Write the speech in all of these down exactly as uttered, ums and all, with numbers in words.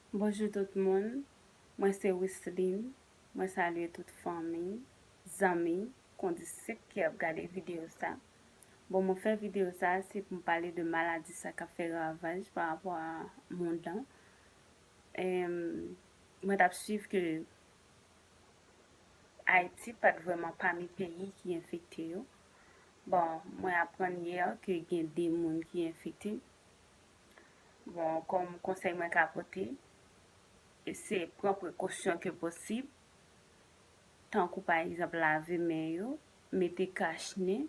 Bonjou tout moun, mwen se Wisseline. Mwen salye tout fanmi, zanmi, kondisip ki ap gade videyo sa. Bon, mwen fè videyo sa, se pou m pale de maladi sa k ap fè ravaj pa rapò a mond lan. Em, mwen t ap swiv ke Ayiti pa t vrèman pami peyi ki enfekte yo. Bon, mwen aprann yè ke gen de moun ki enfekte. Bon, kòm konsèy mwen ka pote, se pran prekosyon ke posib, tankou pa egzanp lave men yo, mete kach nen,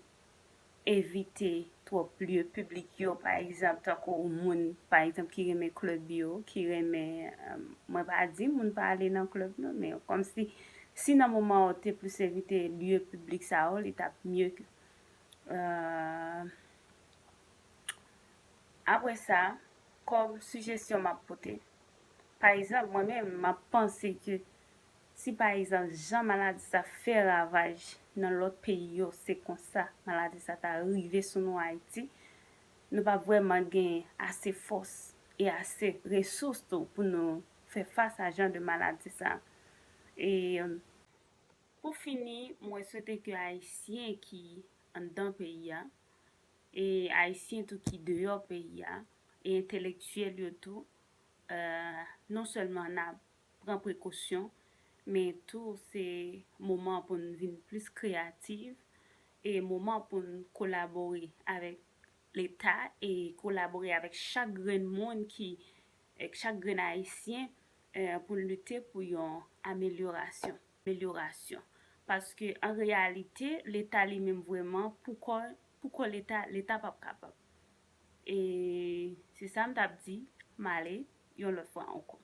evite twòp lye piblik yo, pa egzanp, tankou moun, pa egzanp, ki renmen klèb yo, ki renmen, eh, mwen pa di moun pa ale nan klèb non, men kòmsi, si nan moman an ou te plis evite lye piblik sa yo, li t ap mye ke, eh, apre sa, kòm sijesyon m ap pote, pa egzanp, mwen menm, m ap panse ke si pa egzanp, jan maladi sa fè ravaj nan lòt peyi yo, se konsa maladi sa ta rive sou nou Ayiti, nou p ap vrèman gen ase fòs e ase resous tou pou nou fè fas a jan de maladi sa. E pou fini, mwen swete ke Ayisyen ki anndan peyi a, e Ayisyen tou ki deyò peyi a, e entelektyèl yo tou, eh, non sèlman n ap pran prekosyon, men tou se moman pou n vin plis kreyatif e moman pou n kolabore avèk Leta e kolabore avèk chak grenn moun ki, eh, chak grenn Ayisyen, eh, pou n lite pou yon amelyorasyon. Amelyorasyon. Paske an reyalite, Leta li menm vrèman, poukò, poukò Leta, Leta p ap kapab. E se sa m t ap di, m ale yon lòt fwa ankò.